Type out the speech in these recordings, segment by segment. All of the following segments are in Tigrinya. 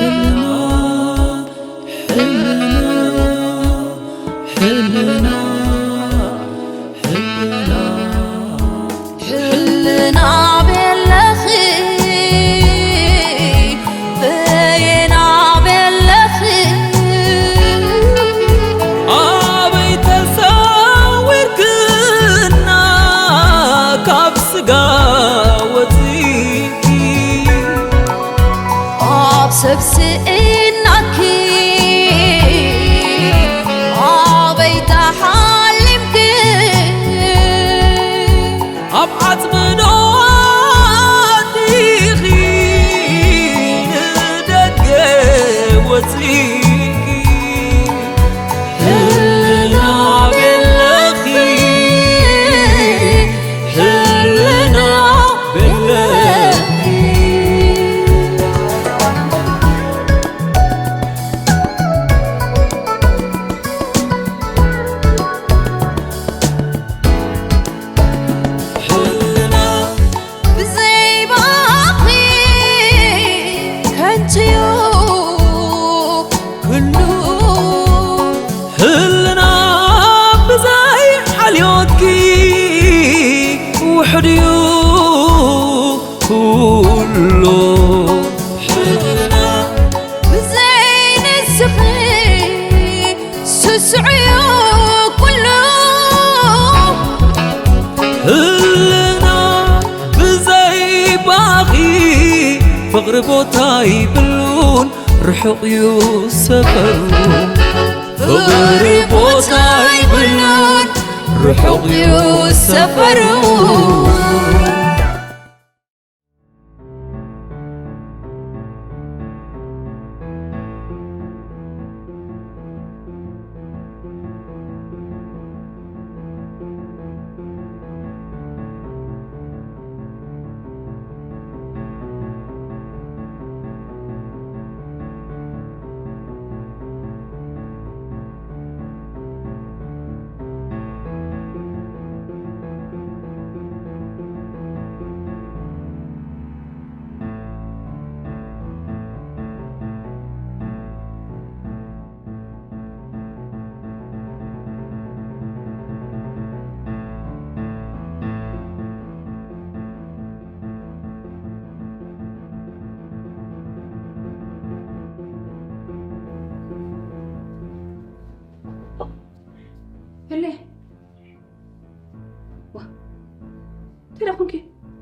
ሕልና፣ ሕልና፣ ሕልና፣ ሕልና ቤለኺ፣ በየና ቤለኺ፣ ኣበይ ተሰዊርክና ካብ ስጋ ወፂእኪ፣ ኣብ ሰብ ስኢናኪ ኣበይ ተሓሊምኪ፣ ኣብ ዓጽሚ ዶ ኣቲኺ ንደገ ወጺእኪ፣ ህልና ቤለኺ፣ ህልና ቤለኺ። ህልና ብዘይ ባኺ ከንቱ'ዩ ኩሉ። ህልና ብዘይ ሓልዮትኪ ውሑድ'ዩ ኩሉ። ህልና ብዘይ ንስኺ ስሱዕ'ዩ ኩሉ። ህልና ብዘይ ባኺ ፍቕሪ ቦታ ይብሉን ርሑቕ እዩ ሰፈሩ። ፍቕሪ ቦታ ይብሉን ርሑቕ እዩ ሰፈሩ። ህሌ፣ ዋ፣ እንታይ ደኣ ኾንኪ?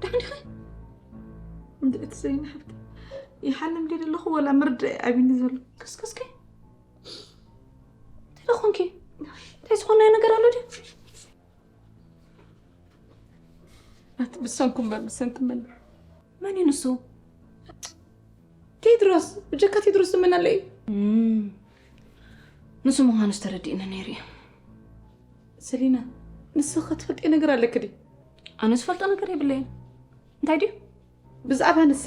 ደሓን ዲኺ? እንድዒ እቲ ዘይኒ ሓፍቲ፣ ይሓልም ድየ ዘለኹ ወላ ምርዳእ ኣብዩኒ ዘሎ? ከስከስኪ፣ እንታይ ደኣ ኾንኪ? እንታይ ዝኾነ ነገር ኣሎ ድዩ? ኣቲ ብሰንኩም እምበር ብሰንኪ መን? መን እዩ ንሱ? ቴድሮስ፣ ብጀካ ቴድሮስ ዝመን ኣሎ እዩ። እም፣ ንሱ ምዃኑስ ተረዲእኒ ነይሩ እዩ። ሰሊና፣ ንስኺ ኸ ትፈልጥዮ ነገር ኣለኪ ድዩ? ኣነ ዝፈልጦ ነገር የብለይን። እንታይ ድዩ? ብዛዕባ ንሳ።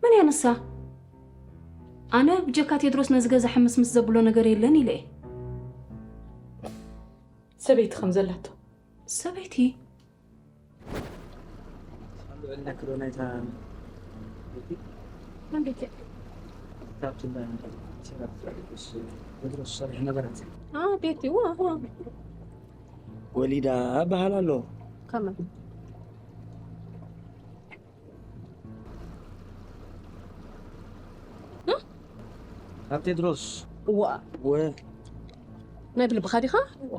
መን እያ ንሳ? ኣነ ብጀካ ቴድሮስ ነዚ ገዛ ሕምስምስ ዘብሎ ነገር የለን ኢለ እየ። ሰበይቲ ከም ዘላቶ። ሰበይቲ? ኣልዕልናኪ ዶ ናይታ ቤቲ? መን ቤቲ? እታ ኣብቲ እንዳ ሸራት ቴድሮስ ዝሰርሕ ነበረት። አ፣ ቤቲ፣ ዋ፣ ዋ። ወሊዳ በሃል ኣሎ። ከመይ? እ? ካብ ቴድሮስ። እዋ። ወ- ናይ ብልብኻ ዲኻ? እዋ።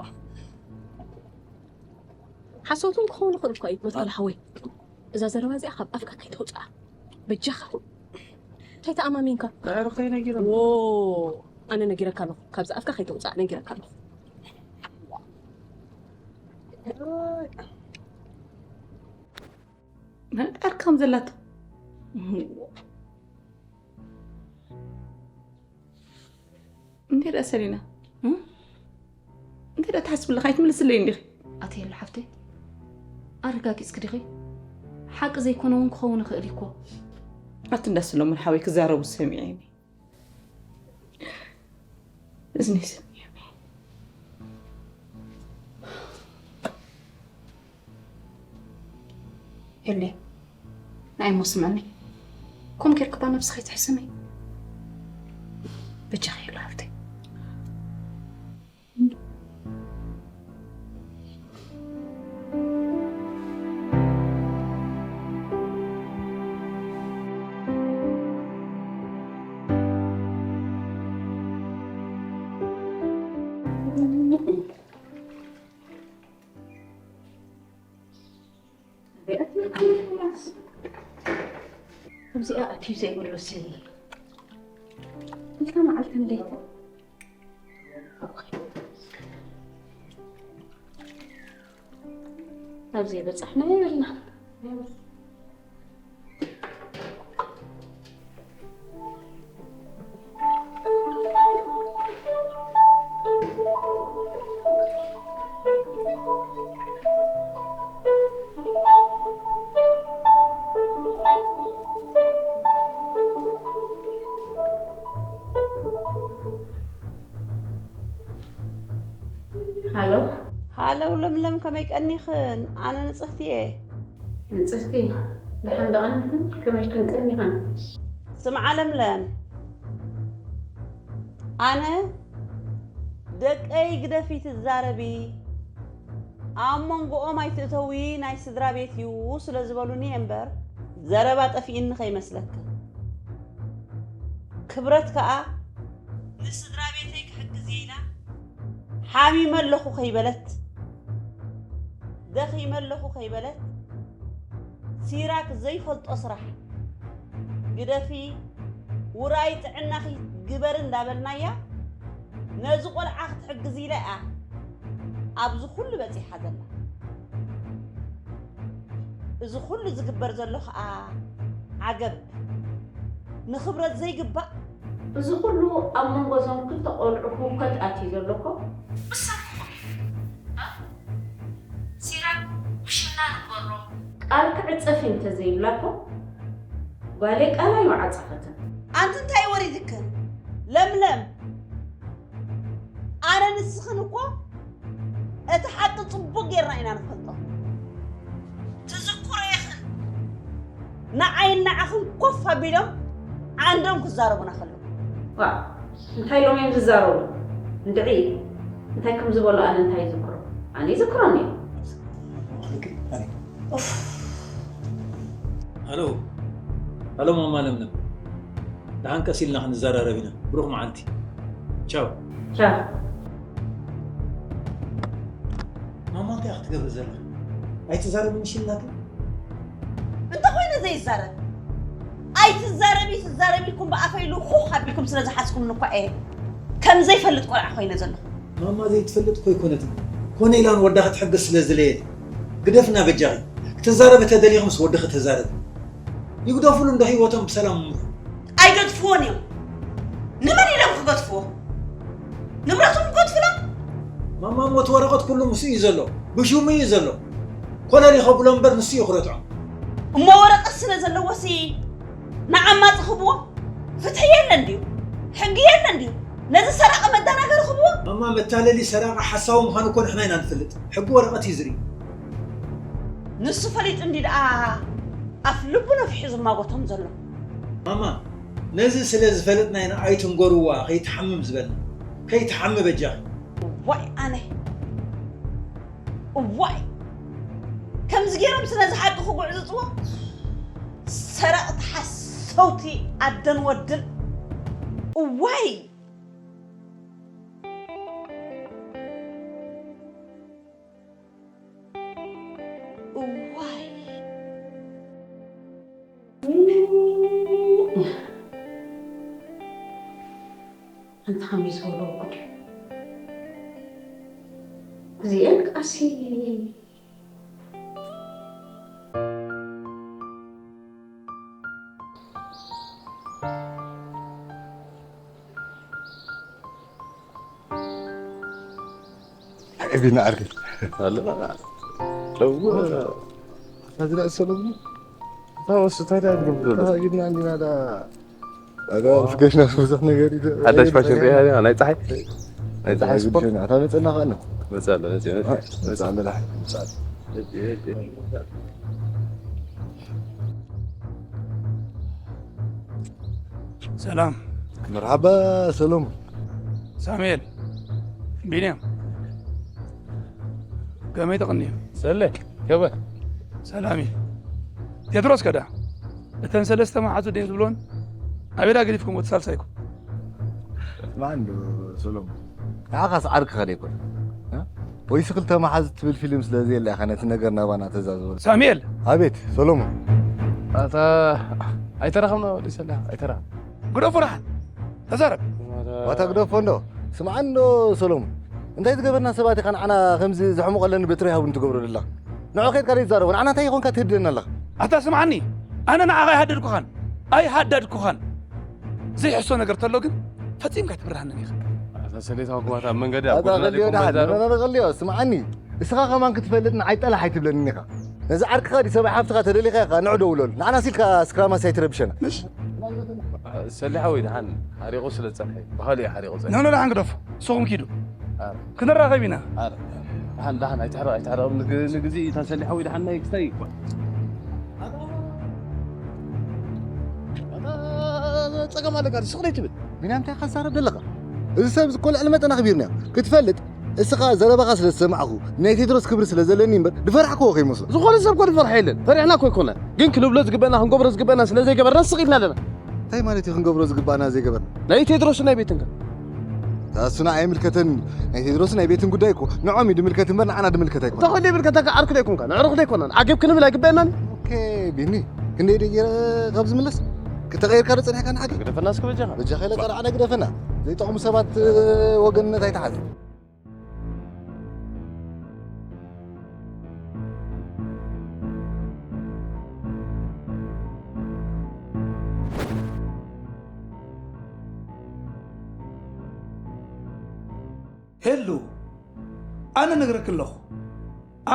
ሓሶት እውን ክኸውን ይኽእል እኳ እዩ፣ መትከል ሓወይ። እዛ ዘረባ እዚኣ ካብ ኣፍካ ከይተውፅኣ። በጃኻ። እንታይ ተኣማሚንካ? ኣዕሩኸይ ነጊሮም። ዎ፣ ኣነ ነጊረካ ኣለኹ። ካብዚ ኣፍካ ከይተውፅኣ ነጊረካ ኣለኹ። ዓርኪ ከም ዘላቶ። እንዴ ደኣ ሰሊና? እም? እንዴ ደኣ ትሓስቢ ኣለኺ? ኣይትምልስለይ እንዲኺ? ኣቲ የለ ሓፍተይ፣ ኣረጋጊጽኪ ዲኺ? ሓቂ ዘይኮነ እውን ክኸውን ይኽእል እዩ እኮ። ኣቲ እንዳ ሰሎሞን ሓወይ ክዛረቡ ሰሚዐ እኔ። እዝኒ ሰሚዐ። የለ፣ ንዓይ እሞ ስምዕኒ። ከምኡ ጌርኪ እባ ነብስኺ ኣይትሕስሚ። ብጃኺ ይሉ ሃብተይ። ኣብዚኣ ኣትዩ ዘይብሉሲ እንታ መዓልትን ለይትን ኣብዚ በጻሕና የብልና። ሃሎ። ሃለው ለምለም፣ ከመይ ቀኒኽን? ኣነ ንጽህቲ እየ። ንጽህቲ፣ ደሓን ዶ ቀኒኽን? ከመይ ክንቀኒኽን? ስምዓ ለምለም፣ ኣነ ደቀይ ግደፊ ትዛረቢ፣ ኣብ መንጎኦም ኣይትእተዊ፣ ናይ ስድራ ቤት እዩ ስለ ዝበሉኒ እየ እምበር፣ ዘረባ ጠፊእኒ ከይመስለክን። ክብረት ከኣ ንስድራ ቤተይ ክሕግዝ እየ ኢላ፣ ሓሚመ ኣለኹ ከይበለት፣ ደኺመ ኣለኹ ከይበለት፣ ሲራክ ዘይፈልጦ ስራሕ ግደፊ፣ ውራይ ጥዕናኺ ግበሪ እንዳበልናያ፣ ነዚ ቆልዓ ክትሕግዝ ኢላ እያ ኣብዚ ኩሉ በጺሓ ዘላ። እዚ ኩሉ ዝግበር ዘሎ ኸኣ ዓገብ፣ ንኽብረት ዘይግባእ። እዚ ኩሉ ኣብ መንጎ እዞም ክልተ ቆልዑ ህውከት ኣትዩ ዘሎ እኮ ብሰንክኹም እዩ። እ? ሲራክ ብሽምና ንግበሮ። ቃል ክዕጸፍ እዩ እንተዘይብላ እኮ ጓለይ ቃላ ኣይምዓጸፈትን። ኣንቲ እንታይ ወሪድክን? ለምለም፣ ኣነ ንስኽን እኮ እቲ ሓቂ ጽቡቕ ጌርና ኢና ንፈልጦ። ትዝክሮ ኢኽን፣ ንዓይን ንዓኽን ኮፍ ኣቢሎም ዓንዶም ክዛረቡና ከለዉ። ዋ፣ እንታይ ኢሎም እዮም ዝዛረቡ? እንድዒ፣ እንታይ ከም ዝበሉ ኣነ እንታይ ይዝክሮ? ኣነ ይዝክሮኒ እዩ። ኡፍ። ሃሎ፣ ሃሎ ማማ ለምለም፣ ደሓን ቀስ ኢልና ክንዘራረብ ኢና። ብሩኽ መዓልቲ። ቻው። ቻው። ማማ፣ እንታይ ክትገብሪ ዘለኻ? ኣይትዛረብን ሽላተ? እንተ ኾይነ ዘይዛረብ። ኣይትዛረቢ፣ ትዛረቢ ኢልኩም ብኣፈይ ኢሉ ኹኽ ኣቢልኩም ስለ ዝሓዝኩምኒ እኳ እየ ከም ዘይፈልጥ ቆልዓ ኮይነ ዘለኹ። ማማ ዘይትፈልጥ እኮ ኣይኮነትን። ኮነ ኢላ ንወዳ ክትሕግዝ ስለ ዝለየት። ግደፍና በጃኺ። ክትዛረብ እተደሊኺ ምስ ወድኺ ተዛረቢ። ይግደፉሉ እንዶ ህይወቶም ብሰላም ምሩ። ኣይገድፍዎን እዮም። ንመን ኢሎም ክገድፍዎ? ንብረቶም ክገድፉሎም? ማማ፣ ሞት ወረቐት ኩሉ ምስኡ እዩ ዘሎ። ብሽሙ እዩ ዘሎ። ኮለል ይኸብሎ እምበር ንሱ እዩ ክረትዖ። እሞ ወረቐት ስለ ዘለዎሲ ንዓማጺ ክህብዎ? ፍትሒ የለን ድዩ? ሕጊ የለን ድዩ? ነዚ ሰራቒ መደናገሪ ክህብዎ? ማማ፣ መታለሊ፣ ሰራቒ፣ ሓሳዊ ምዃኑ እኮ ንሕና ኢና ንፈልጥ። ሕጊ ወረቐት እዩ ዝርኢ። ንሱ ፈሊጡ እንዲ ደኣ ኣፍ ልቡ ነፊሑ ዝማጎቶም ዘሎ። ማማ፣ ነዚ ስለ ዝፈለጥና ኢና ኣይትንገርዋ፣ ከይትሓምም ዝበልና። ከይትሓሚ በጃኺ። ዋይ ኣነ። እዋይ! ከምዚ ገይሮም ስለ ዝሓቂ ክጉዕዝጽዎ? ሰረቕቲ ሓሰውቲ ኣደን ወድን። እዋይ! እዋይ! ኣንታ ከመይ ዝበሎ ጉድ እዩ። እዚኤን ቃሲ። ቢና ዓርኪ ኣለና። ለው፣ ኣዝና ሰለሙ ታወስ ታዲያ ግብር። ኣዝና እንዲና ዳ ኣጋ ፍገሽና ብዙሕ ነገር እዩ። ሓዳሽ ፋሽን ሪኣ፣ ናይ ፀሓይ፣ ናይ ፀሓይ ስፖርት። ኣታ መፀና ኸኣ ነው። መፀ ኣሎ፣ መፀ፣ መፀ። መፀ ኣለ፣ መፀ ኣለ። ሰላም። መርሓባ ሰሎሞን። ሳሙኤል፣ ቢንያም፣ ከመይ ተቐንዩ? ሰለ ከበ ሰላም እዩ። ቴድሮስ ከዳ እተን ሰለስተ መሓዙ ደን ዝብሎን ኣበዳ ገዲፍኩም ወዲ ሳልሳይኩም ማን ዶ ሰሎሞን? ንዓኻስ ዓርክኻ ደይኮን? ወይስ ክልተ መሓዙ ትብል ፊልም ስለ ዘየላ ኢኻ ነቲ ነገር ናባና ተዛዝበሉ? ሳሙኤል፣ ኣቤት ሰሎሞን። ኣታ ኣይተረኸብና ወዲ ሰለ ኣይተረኸብ ግደፎ ደሓን ተዛረብ። ዋታ ግደፎ እንዶ ስምዓኒ እንዶ ሰሎሞን፣ እንታይ ዝገበርና ሰባት ኢኻ ንዓና ከምዚ ዘሕሙቐለኒ በትሪ ሃቡን ትገብሮ ደላ? ንዑ ኬድካ ዘይትዛረቦ ንዓና እንታይ ይኾንካ ትህድደና ኣለኻ? ኣታ ስምዓኒ፣ ኣነ ንዓኻ ኣይሃደድኩኻን ኣይሃደድኩኻን። ዘይሕሶ ነገር ተሎ ግን ፈጺምካ ኣይትብርሃንን ኢኻ። ኣታ ሰሌታ ኩባታ ኣብ መንገዲ ኣታ ቐልዮ ደሓን ነረ ቐልዮ ስምዓኒ፣ እስኻ ከማን ክትፈልጥ ንዓይ ጠላሕ ኣይትብለንን ኢኻ። ነዚ ዓርክኻ ዲ ሰብኣይ ሓፍትኻ ተደሊኻ ኢኻ ንዑ ደውለሉ። ንዓና ሲልካ ስክራማስ ኣይትረብሸና። ሰሊሓ ወይ ደሓን ሓሪቑ ስለ ዝጸንሐ ብኻሊእ ሓሪቑ ጸንሐ ኖ ኖ ደሓን ግደፉ። ንስኹም ኪዱ። ክንራኸብ ኢና። ደሓን ደሓን ኣይትሕረቕ ኣይትሕረቕ። ንግዚ እታ ሰሊሓ ወይ ደሓን ናይ ክስታይ ይኳ ጸገም ኣለካ ስቕ ዘይትብል ቢንያም እንታይ ከዛረብ ዘለኻ? እዚ ሰብ እዚ እኮ ልዕሊ መጠን ኣኽቢርናዮ ክትፈልጥ፣ እስኻ ዘረባኻ ስለ ዝሰማዕኹ ናይ ቴድሮስ ክብሪ ስለ ዘለኒ እምበር ድፈራሕክዎ ከይመስሎ። ዝኾነ ሰብ እኮ ድፈርሖ የለን፣ ፈሪሕና እኮ ኣይኮነን። ግን ክንብሎ ዝግበና ክንገብሮ ዝግበና ስለ ዘይገበርና ስቕ ኢልና ኣለና። እንታይ ማለት እዩ ክንገብሮ ዝግባእና ዘይገበርና? ናይ ቴድሮስን ናይ ቤትን ከ? እሱና ኣይምልከተን። ናይ ቴድሮስን ናይ ቤትን ጉዳይ እኮ ንዖም እዩ ድምልከት እምበር ንዓና ድምልከት ኣይኮነን። ተኾይኑ ይምልከተካ ዓርኩ ደይኮንካ ንዕሩኽ ደይኮነን። ዓገብክኒ ብላ ይግበአናን። ኦኬ ቢኒ ክንደይ ደይ ገይረ ካብ ዝምለስ ክተቐይርካ ዶ ጸኒሕካ ንሓቂ? ግደፈና እስኪ በጃኻ። በጃኻ ኢለ ጸራ ኣነ ግደፈና። ዘይጠቕሙ ሰባት ወገንነት ኣይትሓዝ። ሄሉ ኣነ ነግረኪ ኣለኹ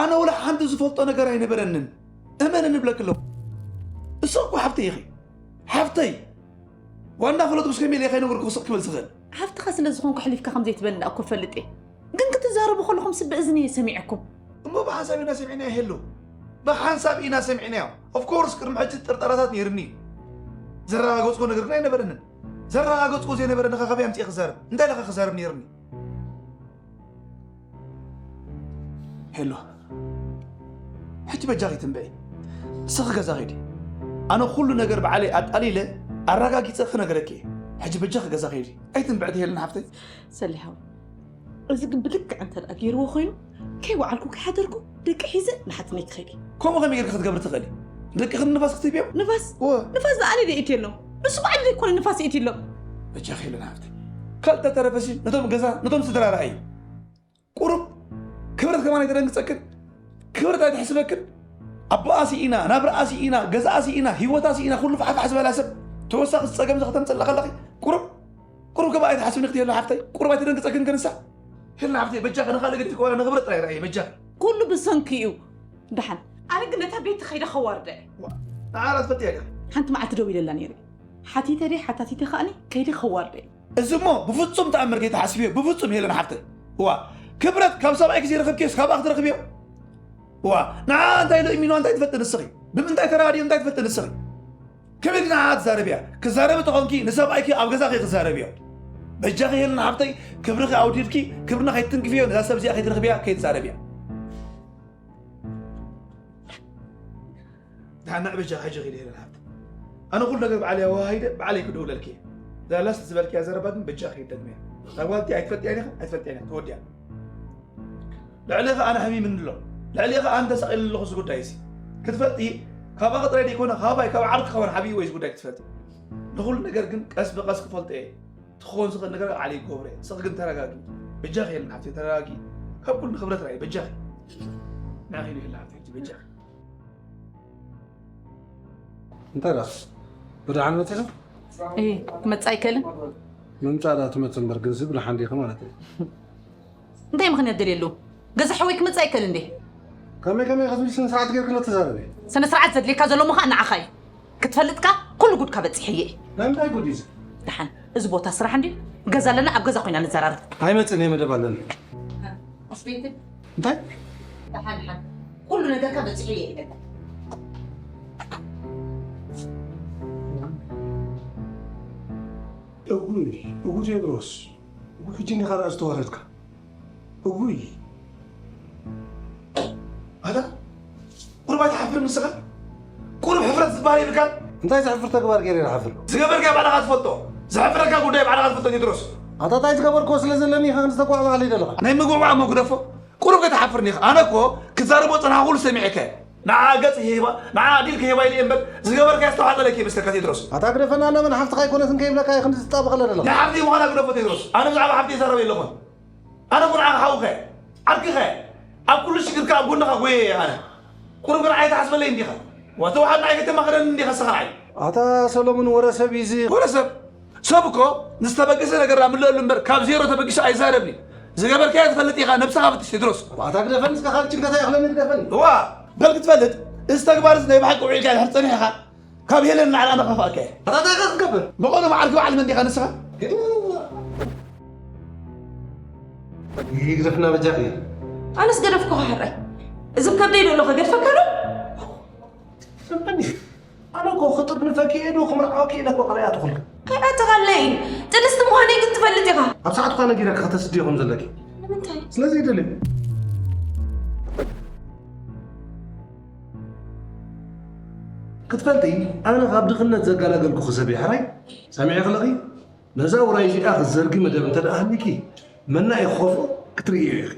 ኣነ ወላ ሓንቲ ዝፈልጦ ነገር ኣይነበረንን እመን ንብለኪ ኣለኹ እሱ እኮ ሓፍተይ ኢኺ ሓፍተይ ዋንዳ ፈለጥኩስ ከመይ ኢለ ከይነገርኩ ክስቕ ክብል ዝኽእል ሓፍትኻ ስለ ዝኾንኩ ኣሕሊፍካ ከም ዘይትበኒ እኮ እፈልጥ እየ ግን ክትዛረቡ ከለኹም ስብእዝኒ እየ ሰሚዐኩም እሞ ብሓንሳብ ኢና ሰሚዕናዮ ሄሉ ብሓንሳብ ኢና ሰሚዕናዮ of course ቅድሚ ሕጂ ጥርጠራታት ነይርኒ እዩ ዘረጋገፅኩ ነገር ግን ኣይነበረንን ዘረጋገፅኩ ዘይነበረኒ ከ ከበይ ኣምፅእ ክዛረብ እንታይ ኢለ ክዛረብ ነይርኒ ሄሉ ሕጂ በጃኺ ትንበዒ ንስኺ ገዛ ኺዲ ኣነ ኩሉ ነገር ባዕለይ ኣጣሊለ ኣረጋጊፀ ክነግረኪ እየ ሕጂ በጃኺ ገዛ ኺዲ ኣይትንብዕቲ ሄለን ሓፍተይ ሰሊሓዊ እዚ ግን ብልክዕ እንተ ደኣ ገይርዎ ኮይኑ ከይወዓልኩ ከይሓደርኩ ደቂ ሒዘ ንሓትነይ ክኸይድ እየ ከምኡ ከመይ ጌርኪ ክትገብሪ ትኽእሊ ንደቂ ክንፋስ ክትህብዮም ንፋስ እወ ንፋስ ንኣነ ደ ኢትየሎም ንሱ ባዕሉ ዘይኮነ ንፋስ ኢትሎም በጃኺ ሄለን ሓፍተይ ካልእ ተተረፈሲ ነቶም ገዛ ነቶም ስድራ ረኣዩ ቁሩብ ክብረት ከማን ኣይተደንግጸክን ክብረት ኣይትሕስበክን ኣቦኣ ስኢና ናብራኣ ስኢና ገዛኣ ስኢና ህይወታ ስኢና ኩሉ ፋሕፋሕ ዝበላ ሰብ ተወሳኺ ጸገም ከተምጽላ ከለኺ ቁሩብ ቁሩብ ከማን ኣይትሓስብኒ ክትየላ ሓፍተይ ቁሩብ ኣይተደንግጸክን ከንሳ ሄልና ሓፍተይ በጃ ከነኻለ ገዲፍ ከዋላ ንኽብረት ጥራይ ረኣየ በጃ ኩሉ ብሰንኪ እዩ ደሓን ኣነ ግን ነታ ቤት ከይደ ከዋርደ ንዓራ ትፈልጥያ ዲኻ ሓንቲ መዓልቲ ደው ኢለላ ነይረ ሓቲተ ደይ ሓታቲተ ከኣኒ ከይደ ከዋርደ እዩ እዚ እሞ ብፍጹም ተኣምር ከይትሓስብዮ ብፍጹም ሄለን ሓፍተይ እዋ ክብረት ካብ ሰብኣይኪ ዘይረኸብክዮስ ካባኣ ክትረኽብዮ እዋ ንዓ እንታይ ኢሉ እሚንዋ እንታይ ትፈልጢ ንስኺ ብምንታይ ተራዲዮ እንታይ ትፈልጢ ንስኺ ከመይ ኢልኪ ንዓ ትዛረብያ ክዛረቢ ተኾንኪ ንሰብኣይኪ ኣብ ገዛኺ ክዛረብዮ በጃኺ ሄለን ሓፍተይ ክብርኺ ኣውዲድኪ ክብርና ከይትንክፍዮ ነዛ ሰብ እዚኣ ከይትረኽብያ ከይትዛረብያ ዳና በጃ ሕጂ ኺድ ሄለን ሃብተ ኣነ ኩሉ ነገር ባዕለይ ኣወሃሂደ ባዕለይ ክድውለልኪ እየ እዛ ላስት ዝበልክያ ዘረባ ግን በጃ ኺድ ደግመያ እዛ ጓልቲ ኣይትፈልጥያን ኢኻ ኣይትፈልጥያን ኢኻ ተወዲያ ልዕሌኻ ኣነ ሓሚምኒ ኣሎ ልዕሌኻ ኣነ ተሳቒለ ኣለኹ እዚ ጉዳይ እዚ ክትፈልጢ ካባኺ ጥራይ ደይኮነ ካባይ ካብ ዓርኪ ከውን ሓብይዎ እዚ ጉዳይ ክትፈልጢ ንኹሉ ነገር ግን ቀስ ብቐስ ክፈልጦ እየ ትኸውን ዝኽእል ነገር ኣዕሊ ይገብሮ እየ። ንስኺ ግን ተረጋጊ። በጃኺ ሄለን ሓፍተይ ተረጋጊ። ካብ ኩሉ ንኽብረት ራእይ በጃኺ። ናኺ ዶ ሄለን ሓፍተይ ሕጂ በጃኺ። እንታይ ደኣ ብድሓን መፂና? እይ ክመፅእ ኣይከልን። ምምፃእ ደኣ ትመፅእ እምበር ግን ዝብላ ሓንዲኺ ማለት እዩ። እንታይ ምኽንያት ደልየሉ? ገዛ ሓወይ ክመጽእ ኣይከል እንዴ? ከመይ ከመይ ከስሚ ስነ ስርዓት ጌርክሎ ተዛረቢ። ስነ ስርዓት ዘድልየካ ዘሎ ምዃን ንዓኻ እዩ። ክትፈልጥካ ኩሉ ጉድካ በጺሐ እየ። ናይ ምንታይ ጉድ እዩ እዚ? ደሓን እዚ ቦታ ስራሕ እንድዩ ገዛ ኣለና ኣብ ገዛ ኮይና ንዘራረብ። ኣይመጽእን እየ መደብ ኣለኒ። ኣስቤትን እንታይ? ደሓን ደሓን ኩሉ ነገርካ በጺሐ እየ ኢለካ። እጉ ቴድሮስ፣ እጉ ሕጂ እንዲኻ ደኣ ዝተዋረድካ። እጉይ። ኣታ ቁሩብ ኣይትሓፍርን ንስኻ? ቁሩብ ሕፍረት ዝበሃል የብልካን? እንታይ ዘሕፍር ተግባር ገይረ ዝሓፍር? ዝገበርካዮ ባዕልኻ ትፈልጦ። ዘሕፍረካ ጉዳይ ባዕልኻ ትፈልጦ ቴድሮስ። ኣታ እንታይ ዝገበርክዎ ስለ ዘለኒ ኢኻ ክንዲ ተጓዕባዕለይ ዘለኻ? ናይ ምጉዕባዕ እሞ ግደፎ። ቁሩብ ከይትሓፍር ኒኻ። ኣነ እኮ ክዛረቦ ጸናሕኩ ኩሉ ሰሚዐካ። ንዓ ገጽ ሂባ፣ ንዓ ዲል ክሂባ ኢለ እምበር ዝገበርካዮ ዝተዋሕጠለኪ ይመስለካ ቴድሮስ። ኣታ ግደፈና፣ ኣነ መን ሓፍትኻ ኣይኮነትን ከይብለካ እየ ክንዲ ትጣበቐለ ዘለኻ። ናይ ሓፍተይ ምዃና ግደፎ ቴድሮስ። ኣነ ብዛዕባ ሓፍተይ ይዛረብ የለኹን። ኣነ እኮ ንዓኻ ሓውኻ እየ፣ ዓርክኻ እየ። ኣብ ኩሉ ሽግርካ ኣብ ጎንኻ ጎየ እየ ኣነ። ቁሩብ ግን ኣይትሓስበለይ እንዲኻ። ዋ ተዋሓድና ኣይከተማኽረኒ እንዲኻ ስኻ ንዓይ። ኣታ ሰሎሙን ወረ ሰብ እዩ እዚ። ወረ ሰብ? ሰብ እኮ ንዝተበገሰ ነገር ኣምልአሉ እምበር ካብ ዜሮ ተበጊሱ ኣይዛረብን እዩ። ዝገበርካዮ ትፈልጥ ኢኻ፣ ነብስኻ ፈትሽ ቴድሮስ። ኣታ ግደፈኒ እስከ፣ ካልእ ጭንቀት ኣይኽለኒ ግደፈኒ። እዋ፣ በል ክትፈልጥ፣ እዚ ተግባር እዚ ናይ ብሓቂ ውዒልካ ድሕር ጸኒሕኻ፣ ካብ ሄለን ንዓል ኣነ ከፋእካ እየ። ኣታ እንታይ ኢኻ ክትገብር? ብቐኑ መዓልቲ በዓል መን ዲኻ ንስኻ? ይግደፍና በጃኺ። ኣነስ ገደፍኩኻ ሕራይ። እዚ ከብደይ ዶ ኣሎ ከገድፈካ ዶ? ስምዕኒ፣ ኣነ እኮ ክጥርንፈኪ እየ ዶ ክምርዓወኪ ኢለ እኮ ቀሪኣ ትኹልክ። ከይኣተኻለይ፣ ጥንስቲ ምዃነይ ግን ትፈልጥ ኢኻ። ኣብ ሰዓቱ እኳ ነጊረኪ ከተስድዮ ከም ዘለኪ። ንምንታይ? ስለ ዘይደልዮ። ክትፈልጢ፣ ኣነ ካብ ድኽነት ዘገላገልኩኺ ሰብ እየ ሕራይ። ሰሚዕኺ ኣለኺ? ነዛ ውራይ እዚኣ ክትዘርጊ መደብ እንተ ደኣ ሃሊኪ፣ መና እዩ ክኸፍኦ ክትርእዮ ኢኺ።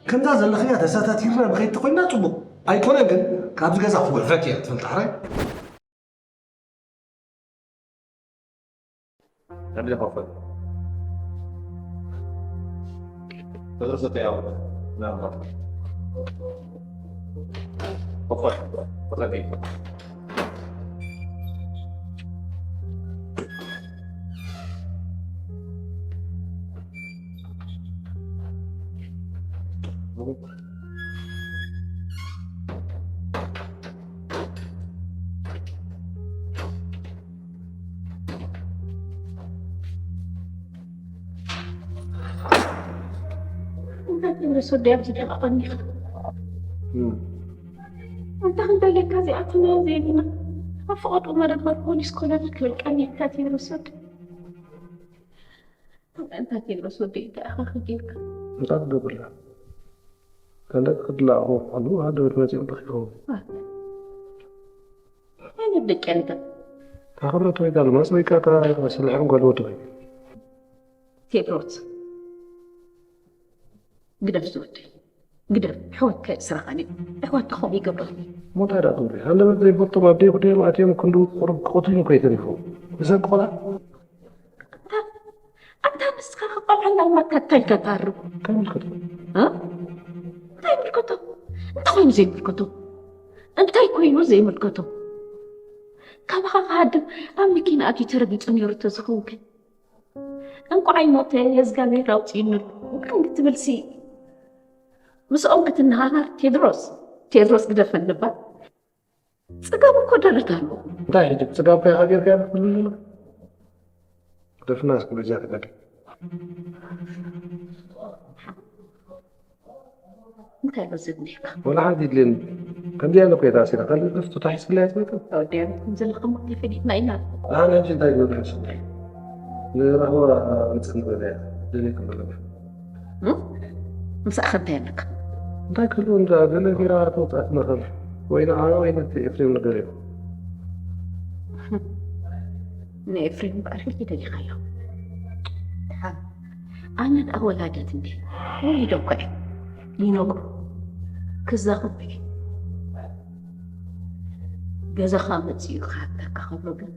ከምዛ ዘለኽያ ተሳታቲርና ንኸይድ ተኾይንና ጽቡቕ። ኣይኮነን ግን፣ ካብዚ ገዛ ክጉሕፈኪ እየ ክትፈልጢ ሕራይ። እንታይ ትብለስ ወዲ ኣብዚ ደቂቕ ቀኒኻ? እም። ኣንታ ክንደይ ለካ እዚኣትና ዘይብልና። ኣብ ፈቐዶ መደበር ፖሊስ ኮለል ክብል ቀኒካ ትብለስ ወዲ። እንታይ ቴድሮስ ወደይ እንታይ ኢኻ ክጌርካ? እንታይ ክገብርላ? ካልእ ክድላእኹ ከለዉ ሃደበት መጺኦም ረኺቦም። ዓይነት ደቂ ኣንታ? እታ ክብረት ወይ ጓል ማጽ ወይ ከኣ እታ ስልሕን ጓል ወዲ ወይ? ቴድሮስ፣ ግደፍ ዝወደይ፣ ግደፍ። ኣሕዋትካ የእስረኻን እዮም። ኣሕዋትካ ከምኡ ይገብረኻ። እሞ እንታይ ደኣ ትብሊ? ሃንደበት ዘይፈልጦም ኣብ ደይኩ ደዮም ኣትዮም ክንድኡ ቁሩብ ክቐትሉኒ እኮ እዩ ተሪፎም። ብሰንኪ ቆልዓ? ኣንታ፣ ኣንታ ንስኻ ከቆልዓ እንዳልማካ እንታይ ኢልካ ትሃርም? እንታይ ይምልከቶ? እ? እንታይ ይምልከቶ? እንታይ ኮይኑ ዘይምልከቶ? እንታይ ኮይኑ ዘይምልከቶ? ካባኻ ክሃድም ኣብ መኪና ኣትዩ ተረጊጹ ነይሩ ተዝኸውን ከ? እንቋዕ ኣይሞተ፣ የእዝጋብሄር ኣውጺእኒ ኣሎ። ከምዚ ትብልሲ፣ ምስኦም ክትነሃሃር፣ ቴድሮስ፣ ቴድሮስ ግደፈኒ እባ። ጽጋብ እኮ ደረት ኣለዎ። እንታይ ሕጂ ብጽጋብካ ኢኻ ጌርካ ኢኻ ትብልኒ ዘለኻ? ግደፍና እስኪ በጃ ተጋደል። እንታይ በዝግ ነይርካ? ወላ ሓንቲ ይድልየኒ። ከምዚኣ እኮ እየ ተኣሲራ። ካልእ ክፍቶ ታሒዝክላ እያ ትመጽእ? ኣወዲያ ቤት ዘለኹም ተፈሊጥና ኢና። ኣነ ሕጂ እንታይ ግበር ሕስብ? ንራህዋ ንጽን በለ እያ። ደልየ ክብለካ። እም? ምሳኻ እንታይ ኣለካ? እንታይ ክህልው እንዳ ገለ ቢራ ተውጻእት መኸር ወይ ንዓና ወይ ነቲ ኤፍሬም ንገር እዮም። ንኤፍሬም እምበኣር ሕጂ ደሊኻዮ። ደሓን ኣነ ደኣ ወላዲት እንዴ? ወሊዶ እኮ እየ። ይነግሮ። ክዛኽብ እዩ። ገዛኻ መጺኡ ክሓተካ ከሎ ግን፣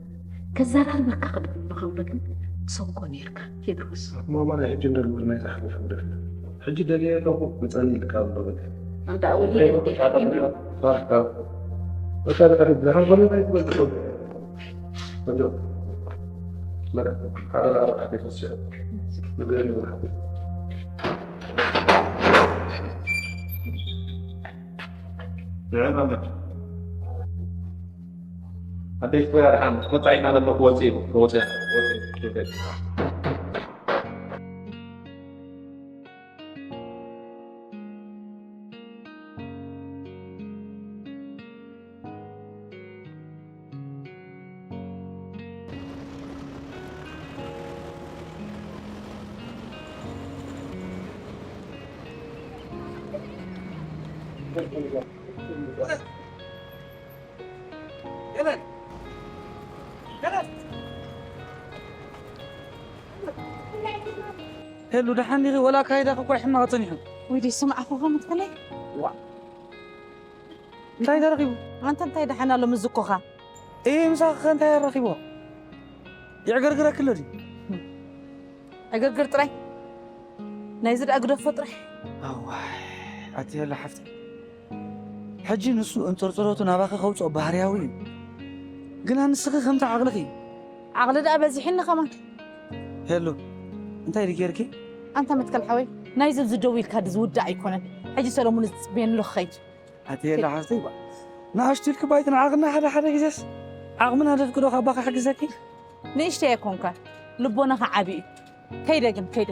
ከዘራርበካ ክደሊ ከሎ ግን ትሰምኮ ነይርካ ቴድሮስ። ማማ ናይ ሕጂ እንደልብል ናይ ዝሓለፈ ግደፍ። ሕጂ ደልየ ኣለኹ መጻኒ ኢልካ ኣሎ በል። ኣንታ ወሊደ እንዴ? ባካ። እታ ደኣ ደሓን በለ ናይ ትበልጽ። ኣደይ ትበያ ደሓን ክትመጻ ኢና ዘለኹ ወፂ ወፂ ሄሉ፣ ደሓን ዲኺ? ወላ ኣካይዳኺ እኮ ይሕመቕ ጸኒሑ። ወይ ደይ ስምዓኹ ከምትከለይ? ዋ። እንታይ ተረኺቡ? ኣንተ እንታይ ደሓን ኣሎ ምዝኮኻ? እይ፣ ምሳኺ ከ እንታይ ኣረኺብዎ? ይዕገርግረኪ ኣሎ ድዩ? ዕግርግር ጥራይ። ናይዚ ደኣ ግደፎ ጥራይ። ኣዋይ፣ ኣቲ ሄሉ ሓፍተይ። ሕጂ ንሱ እንጥርጥሮቱ ናባኺ ከውፅኦ ባህርያዊ እዩ። ግና ንስኺ ከምቲ ዓቕልኺ። ዓቕሊ ደኣ በዚሕኒ ከማን። ሄሉ፣ እንታይ ድጌርኪ? ኣንታ መትከል ሓወይ፣ ናይዚ ኣብዚ ደው ኢልካ ዝውዳእ ኣይኮነን። ሕጂ ሰለሙን ዝፅበየኒ ኣሎ ክኸይድ። ኣቲ ሄሉ ሓፍተይ፣ ባ-፣ ንኣሽቱ ኢልኪ ባይትን ዓቕና ሓደ ሓደ ግዜስ ዓቕምና ደፍቅዶ ካባኺ ሕግዘኪ? ንእሽተይ ኣይኮንካን፣ ልቦናኻ ዓቢ እዩ። ከይደ ግን፣ ከይደ።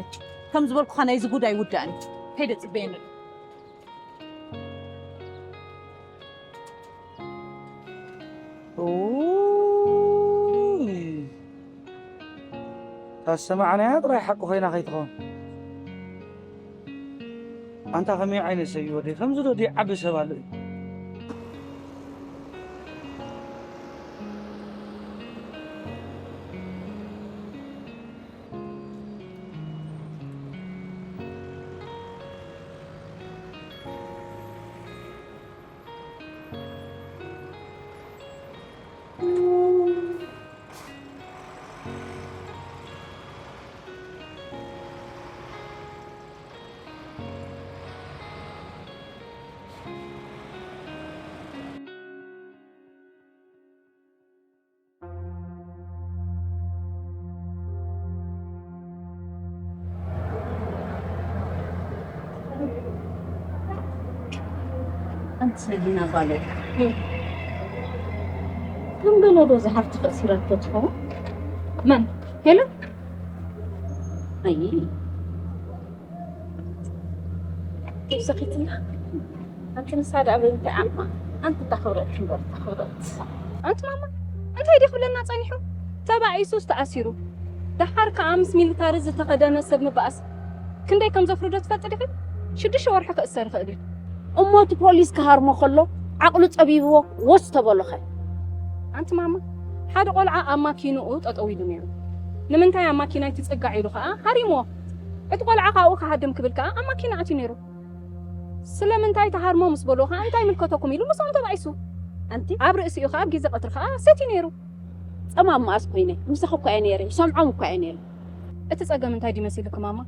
ከም ዝበልኩኻ ናይዚ ጉዳይ ውዳእኒ። ከይደ ጽበየኒ። ኡይ። ታሰማዕናያ ጥራይ ሓቂ ኮይና ከይትኸውን። ኣንታ ከመይ ዓይነት ሰብ እዩ ወደይ? ከምዚ ዶ ድዩ ዓቢ ሰብ ኣሎ እዩ? ኣንቲ ሰሊና ጓለይ፣ ከም ገለ ዶ ዝሃብቲ ከእሲራቶ ትኸውን? መን? ሄለን? ኣይ፣ ትውሰኺትና። ኣንቲ ንሳ ደኣ በይንታይ ዓቕማ? ኣንቲ እታ ክብረት እምበር፣ እታ ክብረት። ኣንቲ ማማ፣ እንታይ ድዩ ክብለና ጸኒሑ? ተባኢሱስ ተኣሲሩ። ደሓር ከኣ ምስ ሚሊታሪ ዝተኸደነ ሰብ ምባኣስ ክንደይ ከም ዘፍርዶ ትፈልጢ ዲኺ? ሽዱሽተ ወርሒ ክእሰር ይኽእል እዩ። እሞ እቲ ፖሊስ ክሃርሞ ከሎ ዓቕሉ ጸቢብዎ ወስ ተበሎኸ? ኣንቲ ማማ፣ ሓደ ቆልዓ ኣብ ማኪንኡ ጠጠው ኢሉ ነይሩ። ንምንታይ ኣብ ማኪናይ ትጽጋዕ ኢሉ ከኣ ሃሪምዎ። እቲ ቆልዓ ካብኡ ክሃድም ክብል ከኣ ኣብ ማኪና ኣትዩ ነይሩ። ስለምንታይ ተሃርሞ ምስ በልዎ ከኣ እንታይ ይምልከተኩም ኢሉ ምስኦም ተባኢሱ። ኣንቲ ኣብ ርእሲኡ ከኣ ኣብ ግዜ ቀትሪ ከኣ ሰትዩ ነይሩ። ጸማም መኣስ ኮይነ፣ ምሳኺ እኮ እየ ነይረ፣ ይሰምዖም እኮ እየ ነይረ። እቲ ጸገም እንታይ ድዩ መሲልኪ ማማ?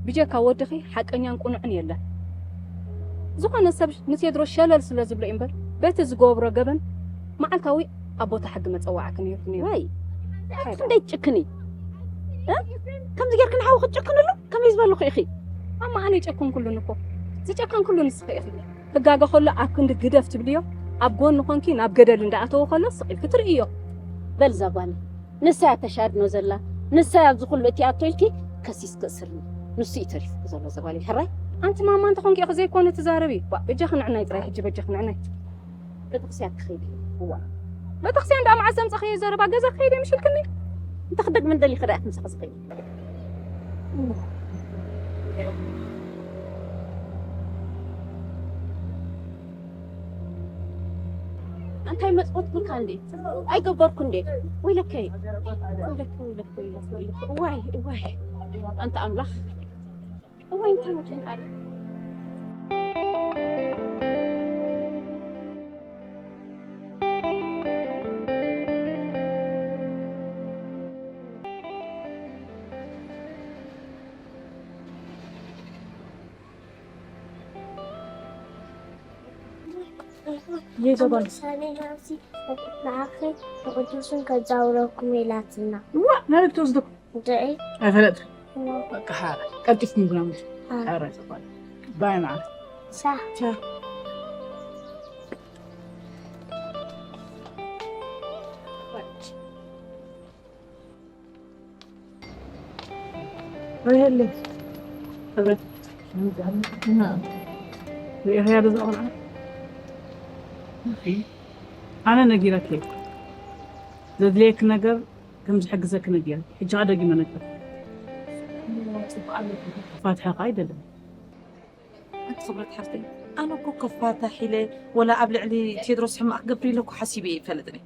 ብጀካ ወድኺ ሓቀኛን ቅኑዕን የለን። ዝኾነ ሰብ ንቴድሮስ ሸለል ስለ ዝብሎ እዩ እምበር፣ በቲ ዝገብሮ ገበን መዓልታዊ ኣብ ቦታ ሕጊ መጸዋዕኪ ነይርኪ ነይሩ። ወይ፣ እንታይ ደኣ? ክንደይ ትጭክኒ? እ? ከምዚ ጌርኪ ንሓው ክትጭክንሉ? ከመይ ዝበልኹ ኢኺ? ማማ፣ ኣነ ኣይጨከንኩሉን እኮ። ዝጨከንኩሉ ንስኺ ኢኺ። ክጋገ ከሎ ኣብ ክንዲ ግደፍ ትብልዮ፣ ኣብ ጎኒ ኮንኪ ናብ ገደል እንዳኣተወ ከሎ ስቕ ኢልኪ ትርእዮ። በል እዛ ጓለይ፣ ንሳ እያ ተሻድኖ ዘላ፣ ንሳ እያ ኣብዚ ኩሉ እቲኣቶ ኢልኪ ከሲስ ክእስርኒ። ንሱ እዩ ተሪፉ ዘሎ እዛ ጓለይ፣ ሕራይ? ኣንቲ ማማ እንተኾንኪ ኢኺ ዘይኮነ ትዛረቢ። ባ፣ በጃኺ ንዕናይ ጥራይ ሕጂ፣ በጃኺ ንዕናይ። ቤተክርስትያን ክኸይድ እየ። እዋ። ቤተክርስትያን ደኣ መዓስ ዘምጻኽዮ ዘረባ፣ ገዛ ክኸይድ እየ ምሽ ኢልክኒ? እንተ ክደግም እንደሊኺ ደኣ ከምሳኺ ዝኸይድ። እንታይ መጽወትኩልካ እንዴ? ኣይገበርኩ እንዴ? ወይለከይ። ወይለከ፣ ወይለከ፣ ወይለከ፣ ወይለከ። እዋይ፣ እዋይ። ኣንታ ኣምላኽ። እዋይ፣ እንታይ ወዲን ቃል። ይዞ ጓል። ንዓኺ ብቅዱስን ከዛውረኩም ኢላትና። ዋ፣ ናበይ ክትወስደኩም? ድዒ። ኣይፈለጥን። ዋ። በቃ፣ ሓራ። ቀልጢፍኩም ግና ምሽ። ሓራ። ሓራ፣ ጽባሕ። ባይ፣ መዓት። ቻ። ቻ። ርኢኽያ ዶ እዛ ቆልዓ? ኣነ ነጊረኪ እየ። ዘድልየኪ ነገር ከም ዝሕግዘኪ ነጊረኪ። ሕጂ ኸኣ ደጊመ ነግረኪ። ፋትሐ ኸኣ ኣይደልን። ኣንቲ ክብረት ሓፍተይ፣ ኣነ እኮ ክፋታሕ ኢለ ወላ ኣብ ልዕሊ ቴድሮስ ሕማቕ ክገብር ኢለ እኮ ሓሲበ ኣይፈልጥን እየ።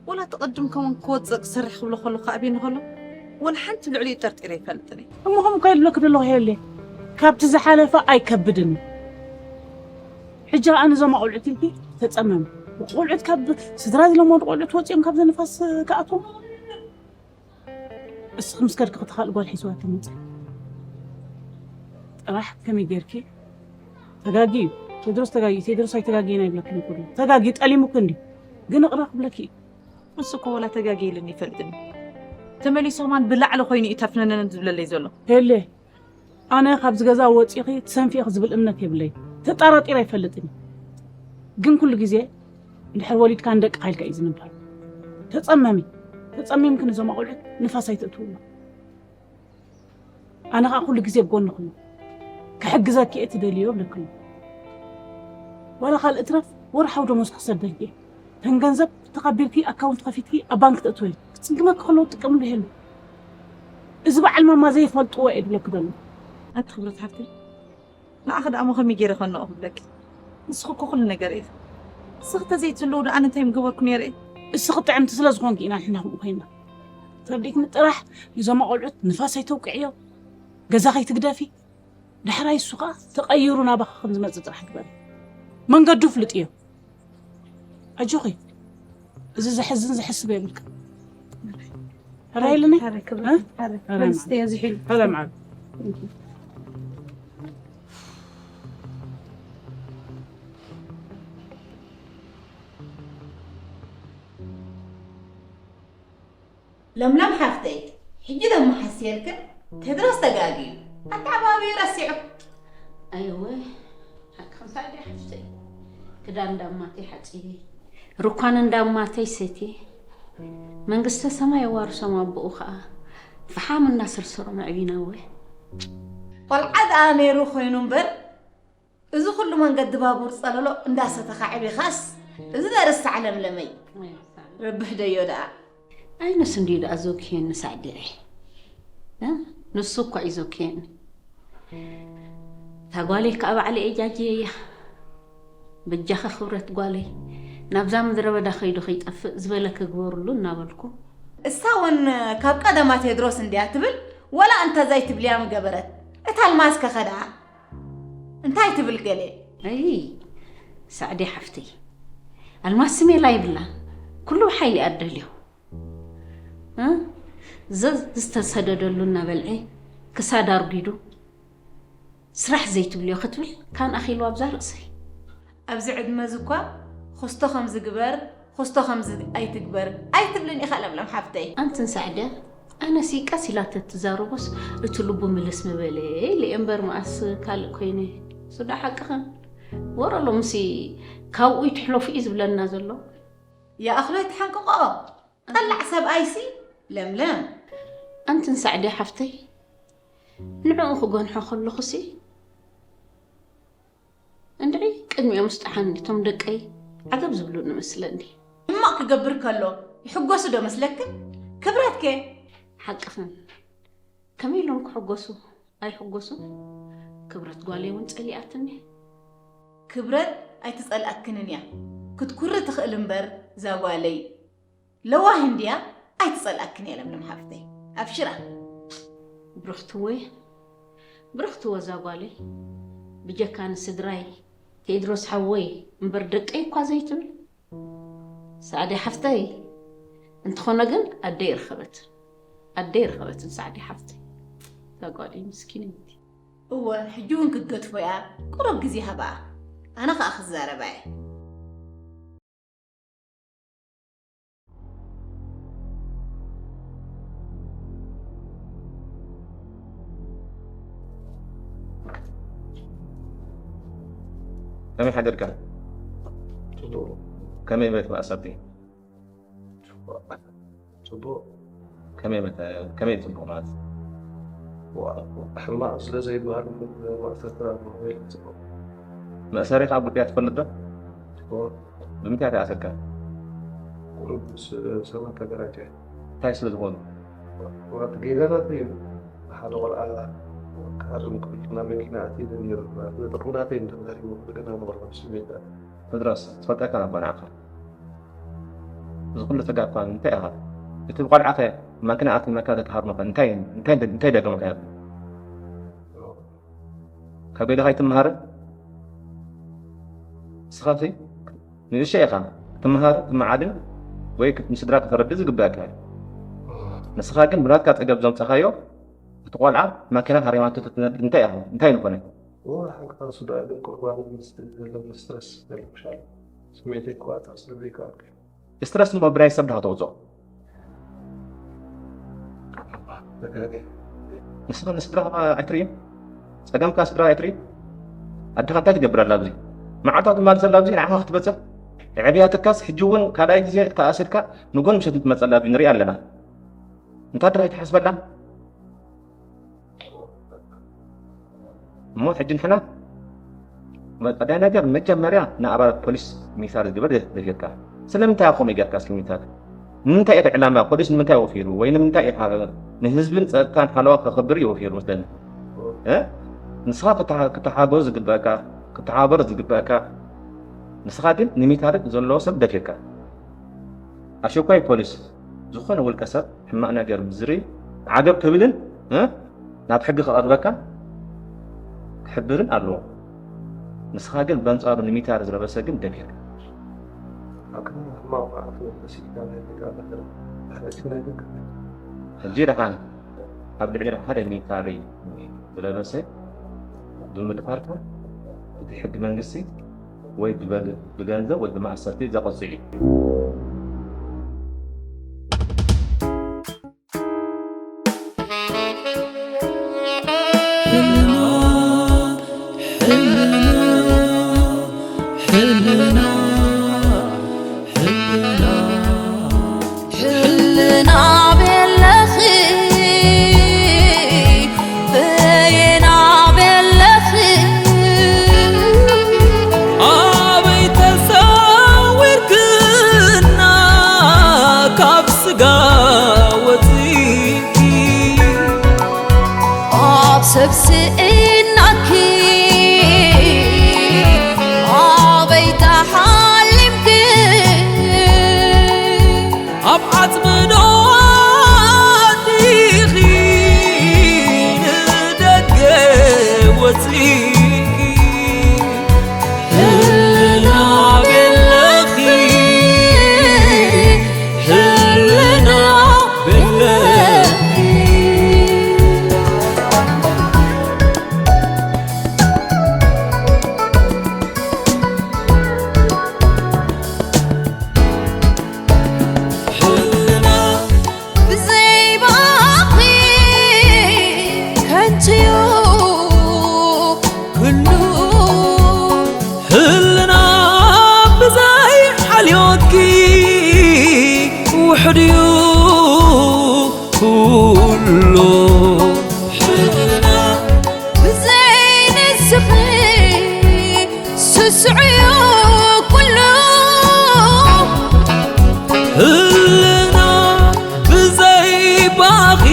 ወላ እቲ ቅድም ከውን ክወፅእ ክሰርሕ ክብሎ ከለኹ ኣበይ ንኸሎ ወላ ሓንቲ ልዕሊኡ ጠርጢረ ኣይፈልጥን እየ። እሞ ከምኡ ከይድለኪ ዘለኹ የለ፣ ካብቲ ዝሓለፈ ኣይከብድን እዩ። ሕጂ ኣነ እዞም ኣቑልዑት ኢልኪ ተፀመሚ። ቆልዑት ካብ ስድራ ዝለመዱ ቆልዑት ወፂኦም ካብዚ ንፋስ ክኣትዎም። እስኺ ምስ ከድኪ ክተኻል ጓል ሒዝዋ ትምፅእ። ጥራሕ ከመይ ጌርኪ? ተጋጊ እዩ። ቴድሮስ ተጋጊ፣ ቴድሮስ ኣይተጋጊን ኣይብለክን ኩሉ። ተጋጊ ጠሊሙክ እንዲ። ግን እቕረ ክብለኪ እዩ። እሱ እኮ ወላ ተጋጊ ኢሉኒ ይፈልጥኒ። ተመሊሱ ከማን ብላዕሊ ኮይኑ እዩ ተፍነነን ዝብለለይ ዘሎ። ሄሌ፣ ኣነ ካብዚ ገዛ ወፂኺ ትሰንፊ ኢኺ ዝብል እምነት የብለይ። ተጣራጢር ኣይፈልጥን። ግን ኩሉ ግዜ እንድሕር ወሊድካ ንደቅኻ ኢልካ እዩ ዝንበር። ተፀመሚ። ተፀሚምኪ ነዞም ኣቑልዑት ንፋስ ኣይተእትውሉ። ኣነ ኸዓ ኩሉ ግዜ ኣብ ጎንኹም። ክሕግዘኪ እየ ትደልዮ ብለክሉ። ዋላ ካልእ ትረፍ ወርሓዊ ደሞዝ ክሰደልኪ እየ። ተን ገንዘብ ተቐቢልኪ ኣካውንት ከፊትኪ ኣብ ባንክ ተእትወ። ክፅግመኪ ከለዉ ትጥቀምሉ ይህሉ። እዚ በዓል ማማ ዘይፈልጥዎ እየ ድብለኪ ዘሎ። ኣቲ ክብረት ሓፍተይ፣ ንዓኺ ደኣ እሞ ከመይ ገይረ ከነቑ ክብለኪ? ንስኺ እኮ ኩሉ ነገር ኢኺ። ንስኺ ተዘይትህልዉ ደኣ ኣነ እንታይ ምገበርኩ ነይረ እየ? እስኺ ጥዕምቲ ስለ ዝኾንኪ ኢና ንሕና ከምኡ ኮይንና። ተረዲእክኒ? ጥራሕ ንዞም ኣቖልዑት ንፋስ ኣይተውቅዕዮ፣ ገዛ ከይትግደፊ። ዳሕራይ እሱ ኸኣ ተቐይሩ ናባኺ ከም ዝመጽእ ጥራሕ ግበሪ። መንገዱ ፍልጥዮ። ኣጆኺ። እዚ ዘሕዝን ዘሕስብ የብልካ። ሕራይ ኢልኒ? ሕራይ ክብሪ፣ እ? ሕራይ። ሕራይ መልስቲ ማለት። እየ ዝሒሉ። ሕራይ ማለት። ለምለም ሓፍተይ፣ ሕጂ ደሞ ሓስየልክን፣ ቴድሮስ ተጋግዩ፣ ኣተዓባብዩ ረሲዑ። ኣይወ፣ ሓቅኺ እንታይ ድያ ሓፍተይ? ክዳን እንዳማተይ ሓጺበ፣ ሩኳን እንዳማተይ ሰትየ፣ መንግስተ ሰማይ የዋርሶም ኣቦኡ ኸኣ፣ ፈሓም እናሰርሰሮም ኣዕቢና እወ። ቆልዓ ደኣ ነይሩ ኮይኑ እምበር፣ እዚ ኩሉ መንገዲ ባቡር ጸለሎ እንዳሰተኻ ዕቢኻስ፣ እዚ ደርሳዕ ለምለመይ። ረብሕ ደዮ ደኣ። ኣይነስ እንድዩ ደኣ ዘውክየኒ ሳዕዲዐ። እ? ንሱ እኳ እዩ ዘውክየኒ። እታ ጓለይ ከኣ ባዕለይ እጃጅየያ። በጃኺ ክብረት ጓለይ፣ ናብዛ ምድረ በዳ ከይዱ ከይጠፍእ ዝበለኪ ግበርሉ እናበልኩ። እሳ እውን ካብ ቀደማ ቴድሮስ እንድያ ትብል፣ ወላ እንተ ዘይትብልያ ምገበረት። እታ ኣልማዝ ከ ከደኣ? እንታይ ትብል ገለ? ኣይ፣ ሳዕዲ ሓፍተይ፣ ኣልማዝ ስሜላ የብላን። ኩሉ ብሓይሊ እያ እትደልዮ። እ? ዘ-፣ ዝተሰደደሉ እናበልዐ ክሳድ ኣርጒዱ፣ ስራሕ ዘይትብልዮ ክትብል ካን ኣኺሉ ኣብዛ ርእሰይ። ኣብዚ ዕድመ እዚ እኳ፣ ኹስቶ ከምዚ ግበር፣ ኹስቶ ከምዚ ኣይትግበር ኣይትብልን ኢኻ ለምለም ሓፍተይ። ኣንትን ሳዕደ፣ ኣነሲ ቀስ ኢላ ተትዛረቦስ እቲ ልቡ ምልስ ምበለ ኢለ እየ እምበር መኣስ ካልእ ኮይነ። እሱ ዳ ሓቅኽን። ወረ ሎምሲ ካብኡ ይትሕለፉ እዩ ዝብለና ዘሎ። ይኣኽሎ ይተሓንቅቆ። ጠላዕ ሰብኣይሲ ለምለም። ኣንትን ሳዕደ ሓፍተይ፣ ንዕኡ ክገንሖ ከለኹሲ እንድዒ ቅድሚኦም ስጥሓኒ እቶም ደቀይ ዓገብ ዝብሉኒ መስለኒ። ሕማቕ ክገብር ከሎ ይሕጎሱ ዶ መስለክን? ክብረትከ? ሓቅኽን። ከመይ ኢሎም ክሕጎሱ? ኣይሕጎሱን። ክብረት ጓለይ እውን ጸሊኣትኒ። ክብረት ኣይትጸልኣክንን እያ። ክትኩሪ ትኽእል እምበር እዛ ጓለይ። ለዋህ እንድያ ኣይትጸልኣክን እያ ለምለም ሓፍተይ። ኣብሽራ። ብርኽትወ፣ ብርኽትወ እዛ ጓለይ። ብጀካ ንስድራይ ቴድሮስ ሓወይ እምበር ደቀይ እኳ ዘይትብል። ሳዕዲ ሓፍተይ፣ እንተኾነ ግን ኣደይ ርኸበት። ኣደይ ርኸበትን ሳዕዲ ሓፍተይ። እዛ ጓለይ ምስኪነይቲ። እወ፣ ሕጂ እውን ክትገድፎ እያ። ቁሩብ ግዜ ሃብኣ። ኣነ ኸኣ ክዛረባ እየ። ከመይ ሓደርካ? ጽቡቕ። ከመይ መት መኣሰርቲ? ጽቡቕ። ጽቡቕ። ከመይ መተ-፣ ከመይ ጽቡቕ ማለት? ዋ-፣ ሕማቕ ስለ ዘይበሃል መእሰርቲ ጽቡቕ። መእሰሪ ካብ ጉዳይ ትፈልጥ ዶ? ጽቡቕ። ብምንታይ ተኣሰርካ? ቁሩብ ምስ ሰባት ተገራጨ። እንታይ ስለ ዝኾኑ? ዋ-፣ ጌጋታት እዩ። ሓደ ቆልዓ ክሃርም ክብል ናብ መኪና ኣትየ ነይሩ። ነቲ ቁናተይ እንተዛሪቡ ክብል ናብ መቕረብ ስሜት ኣትየ። ቴድሮስ፣ ትፈልጠካ ነባ ንዓኻ። እዚ ኩሉ ጸጋ እኳ እንታይ ኢኻ? እቲ ቆልዓኸ ማኪና ኣትመካ ተትሃርመኸ እንታይ፣ እንታይ፣ እንታይ ደገምካ ኢኻ? ካብ ገሌኻ ኣይትመሃርን? ንስኻሲ ንእሽቶ ኢኻ ክትመሃር ክትመዓድን ወይ ክት-፣ ንስድራ ከተረድእ ዝግበኣካ እዩ። ንስኻ ግን ብናትካ ጸገም ዘምጻኻዮ እቲ ቆልዓ ማኪና ሃሪማቶ ተትነድ እንታይ ኢኻ? እንታይ ንኾነ? እዎ፣ ሓንካ ሱዳ ግን ቁርባን ምስ ዘለኒ ስትረስ ይረብሻል። ስሜተይ ክቆጻጸር ስለ ዘይከኣልኩ። ስትረስ እሞ ብናይ ሰብ ዳኻ ተውፅኦ። ንስኻ ንስድራኻ ኣይትርእይን? ጸገምካ ስድራ ኣይትርእይን? ኣድኻ እንታይ ትገብር ኣላ ኣብዚ? መዓልታዊ ትማል ዘላ ኣብዚ ንዓኻ ክትበጽሕ? የዕብያትካስ ሕጂ እውን ካልኣይ ግዜ ተኣሲርካ ንጎን ምሸት ትመጸላ ኣብዚ ንሪኣ ኣለና። እንታይ ድኻ ኣይትሓስበላ? እሞ ሕጂ ንሕና መ-፣ ቀዳይ ነገር መጀመርያ ንኣባላት ፖሊስ ሚሳር ዝግበር ደ-፣ ደፊርካ። ስለምንታይ ከምኡ ጌርካ እስኪ ሚሳር? ንምንታይ ኢኻ ዕላማ ፖሊስ ንምንታይ ወፊሩ? ወይ ንምንታይ ኢኻ ንህዝብን ጸጥታን ሓለዋ ከኽብር እዩ ወፊሩ መስለኒ። እ? ንስኻ ክተሓ-፣ ክተሓጎዝ ዝግበኣካ፣ ክተሓባበር ዝግበኣካ፣ ንስኻ ግን ንሚሳር ዘለዎ ሰብ ደፊርካ። ኣሸኳይ ፖሊስ ዝኾነ ውልቀ ሰብ ሕማቕ ነገር ምስ ዝርኢ ዓገብ ክብልን፣ እ፣ ናብ ሕጊ ከቐርበካን ክሕብርን ኣለዎ። ንስኻ ግን በንጻሩ ንሚሳር ዝለበሰ ግን ደፊርካ። ኣክን ሕማቕ መዓት ወሲድካ ናይ ደቂ ኣበደረ ሕረቲ ናይ ደቂ ሕጂ ደሓን ኣብ ልዕሊ ሓደ ሚሳር ዝለበሰ ብምድፋርካ እቲ ሕጊ መንግስቲ ወይ ብበግ-፣ ብገንዘብ ወይ ብማእሰርቲ ዘቐጽዕ እዩ። ሕልና ቤለኺ በየና ቤለኺ ኣበይ ተሰዊርክና ካብ ስጋ ወፂእኪ ኣብ ሰብ ስኢናኪ ኣበይ ተሓሊምኪ ኣብ ዓጽሚ ዶ ኣቲኺ ንደገ ወጺእኪ? ህልና ቤለኺ፣ ህልና ቤለኺ። ህልና ብዘይ ባኺ ከንቱ'ዩ ኩሉ። ህልና ብዘይ ሓልዮትኪ ውሑድ'ዩ ኩሉ። ህልና ብዘይ ንስኺ ስስዑ ኩሉ። ህልና ብዘይ ባኺ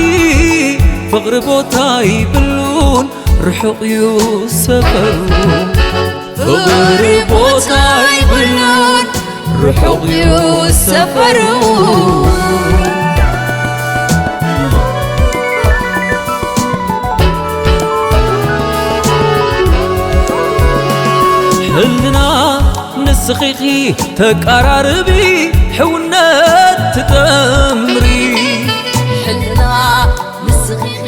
ፍቕሪ ቦታ ይብሉን ርሑቕ እዩ ሰፈሩ። ፍቕሪ ቦታ ይብሉን ርሑቕ እዩ ሰፈሩ። ሕልና ንስኺ ኢኺ ተቀራርቢ ሕውነት ትጠምሪ። ሕልና ንስኺ ኢኺ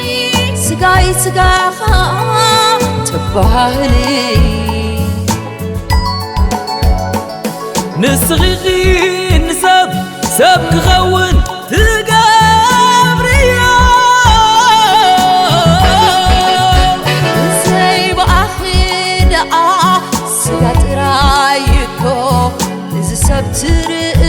ስጋይ ስጋኻ ተባህሊ። ንስኺ ኢኺ ንሰብ ሰብ ክኸውን ትገብርዮ። ብዘይ ብኣኺ ደኣ ስጋ ጥራይ እኮ እዚ ሰብ ትርኢ